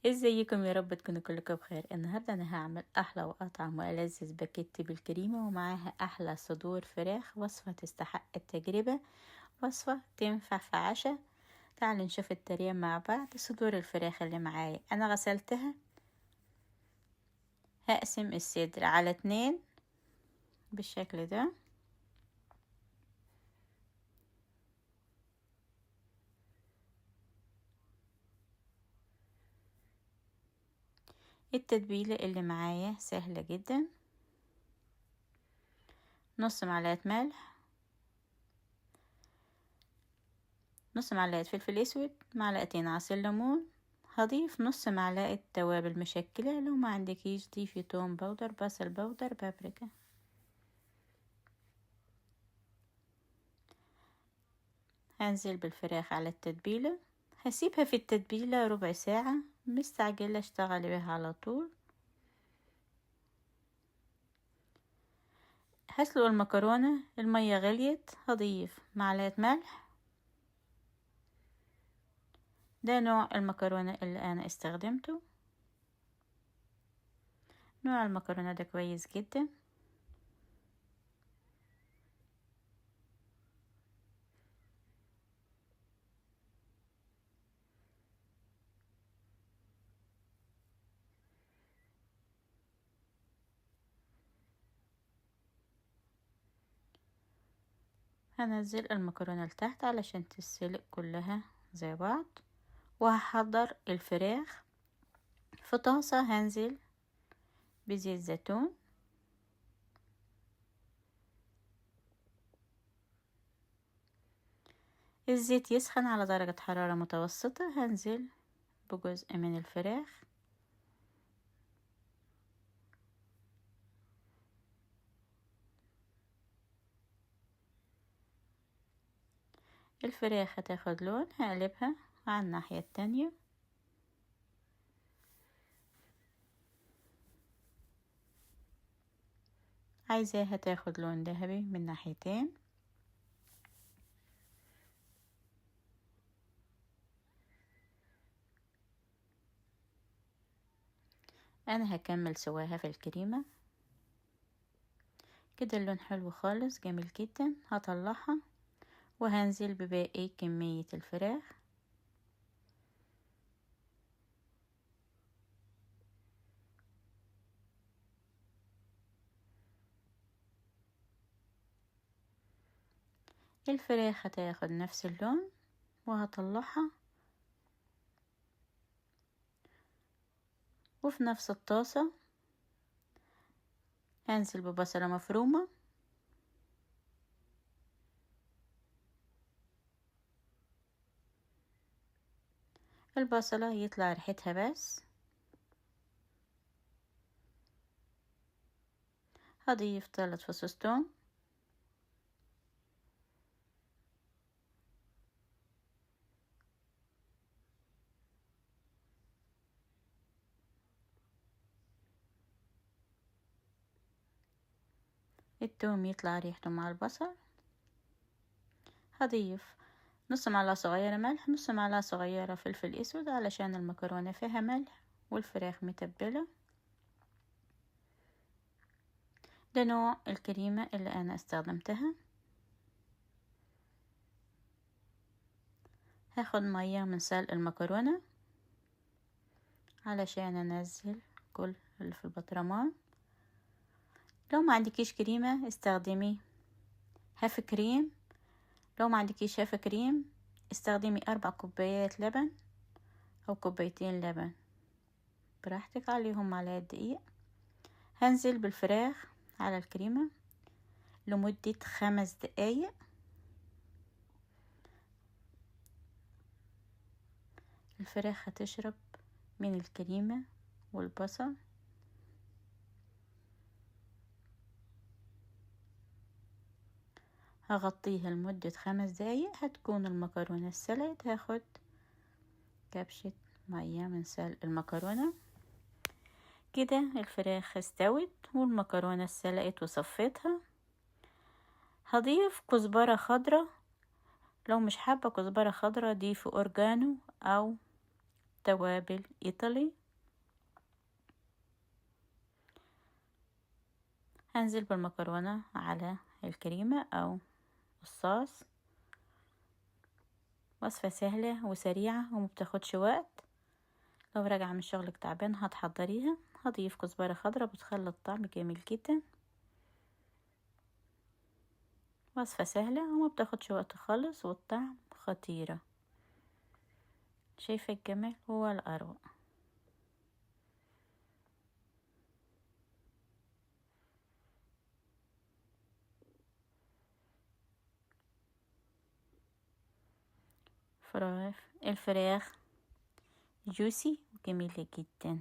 ازيكم؟ يا رب تكونوا كلكم بخير. النهارده انا هعمل احلى واطعم والذ سباكيتي بالكريمه ومعاها احلى صدور فراخ. وصفه تستحق التجربه، وصفه تنفع في عشاء. تعالوا نشوف الطريقه مع بعض. صدور الفراخ اللي معايا انا غسلتها، هقسم الصدر على 2 بالشكل ده. التتبيلة اللي معايا سهلة جدا، نص معلقة ملح، نص معلقة فلفل اسود، معلقتين عصير ليمون، هضيف نص معلقة توابل مشكلة، لو ما عندكيش ضيفي توم powder، بصل powder، بابريكا. هنزل بالفراخ على التتبيلة، هسيبها في التتبيلة ربع ساعة، مستعجلة اشتغلي بيها على طول. هسلق المكرونة، المية غليت، هضيف معلقة ملح، ده نوع المكرونة اللي انا استخدمته، نوع المكرونة ده كويس جدا. هنزل المكرونة لتحت علشان تتسلق كلها زي بعض. وهحضر الفراخ في طاسة، هنزل بزيت زيتون، الزيت يسخن على درجة حرارة متوسطة، هنزل بجزء من الفراخ، الفراخ هتاخد لون، هقلبها على الناحية التانية. عايزاها تاخد لون ذهبي من ناحيتين. انا هكمل سواها في الكريمة كده، اللون حلو خالص جميل جدا. هطلعها وهنزل بباقي كمية الفراخ. الفراخ هتاخد نفس اللون وهطلعها. وفي نفس الطاسة هنزل ببصلة مفرومة، البصلة يطلع ريحتها بس. هضيف 3 فصوص توم، التوم يطلع ريحته مع البصل. هضيف نص معلقة صغيرة ملح، نص معلقة صغيرة فلفل اسود علشان المكرونة فيها ملح والفراخ متبلة. ده نوع الكريمة اللي انا استخدمتها. هاخد مية من سلق المكرونة علشان انزل كل اللي في البطرمان. لو ما عندكيش كريمة استخدمي half cream، لو ما عندكيش half cream استخدمي 4 كوبايات لبن او كوبايتين لبن براحتك، عليهم معلقة دقيق. هنزل بالفراخ على الكريمة لمدة 5 دقايق. الفراخ هتشرب من الكريمة والبصل. هغطيها لمدة 5 دقايق. هتكون المكرونة اتسلقت. هاخد كبشة مية من سلق المكرونة. كده الفراخ استوت والمكرونة اتسلقت وصفيتها. هضيف كزبرة خضرة، لو مش حابة كزبرة خضرة ضيفي اورجانو او توابل ايطالي. هنزل بالمكرونة على الكريمة او الصوص. وصفة سهلة وسريعة ومبتاخدش وقت. لو راجعة من شغلك تعبان هتحضريها. هضيف كزبرة خضراء بتخلي الطعم جميل جدا. وصفة سهلة وما بتاخدش وقت خالص والطعم خطيرة. شايفة الجمال هو الأروع. الفراخ جوسي وجميلة جدا.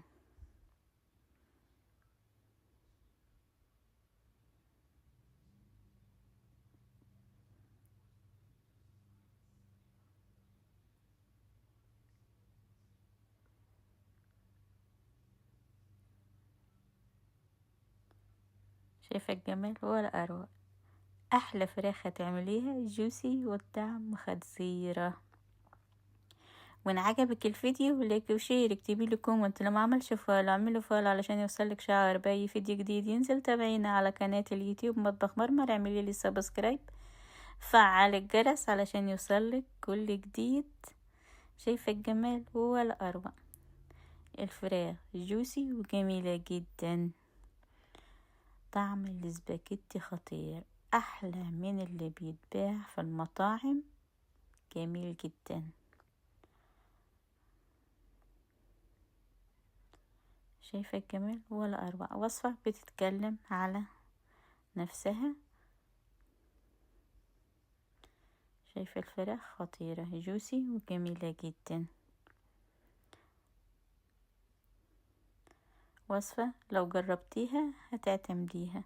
شايفة الجمال ولا أروع. أحلى فراخ هتعمليها juicy والطعم خطيرة. وان عجبك الفيديو like و share، اكتبي لي comment. لو ما عملش follow اعملوا follow علشان يوصلك شعار باي فيديو جديد ينزل. تابعينا على قناة اليوتيوب مطبخ مرمر، اعملي لي subscribe، فعل الجرس علشان يوصلك كل جديد. شايفة الجمال ولا أروع. الفراخ juicy وجميلة جدا. طعم الاسباجيتي خطير، احلى من اللي بيتباع في المطاعم، جميل جدا. شايفة الجمال ولا أروع. وصفة بتتكلم على نفسها. شايفة الفراخ خطيرة جوسي وجميلة جدا. وصفة لو جربتيها هتعتمديها.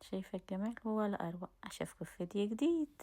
شايفة الجمال ولا أروع. أشوفكم في فيديو جديد.